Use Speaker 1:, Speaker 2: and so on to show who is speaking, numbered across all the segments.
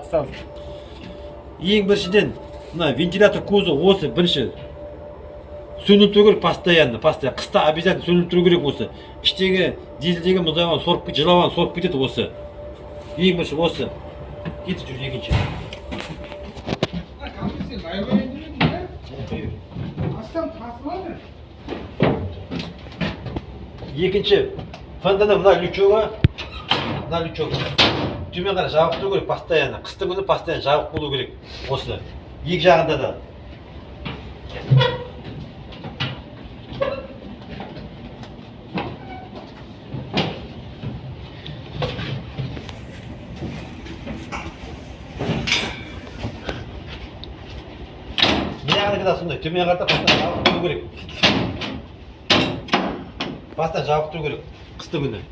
Speaker 1: Басталды.
Speaker 2: Ең біріншіден, мына вентилятор кузов осы бірінші сөніп тұру керек постоянно, постоянно. Қыста обязательно сөніп тұру керек осы. Іштегі дизельдегі мұз ауаны сорып, жылы ауаны сорып кетеді осы. Ең бірінші осы. Кетіп жүр екінші.
Speaker 1: Сен лай қояйын? Ашсам, тасып жатыр.
Speaker 2: Екінші, ФНД-ның мына лючогы, мына лючогы төмен қарай жабық тұру керек постоянно. Қыстың күні постоянно жабық болу керек осы. Екі жағында да. Мына жағынікі да сондай, төмен қарата постоянно жабық болу керек. Постоянно жабық тұру керек қыстың күні.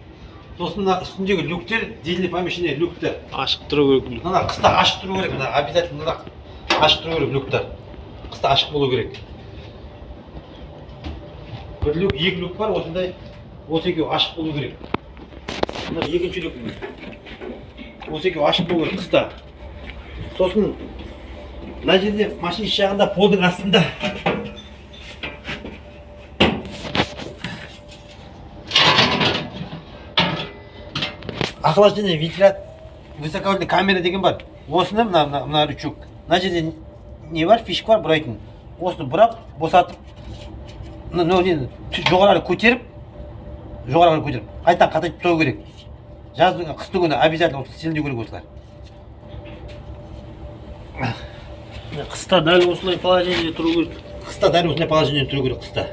Speaker 2: Сосын мына үстіндегі люктер, дизельный помещение люктер.
Speaker 3: Ашық тұру керек.
Speaker 2: Мына қыста ашық тұру керек, мына обязательно мына ашық тұру керек люктар. Қыста ашық болу керек. Бір люк, екі люк бар осындай, осы екеуі ашық болу керек. Мына екінші люк міне. Осы екеуі ашық болу керек қыста. Сосын мына жерде машина іш жағында полдың астында охлаждение вентилятор высоковольтный камера деген бар. Осыны мына рычаг. Мына жерде не бар, фишка бар бұрайтын. Осыны бұрап, босатып, мына нені жоғары қарай көтеріп, жоғары қарай көтеріп, қайтадан қатайтып тастау керек. Жаздың, қыстың күні обязательно осы істеліну керек осылар.
Speaker 3: Қыста дәл осылай положениеде тұру керек.
Speaker 2: Қыста дәл осындай положениеде тұру керек қыста.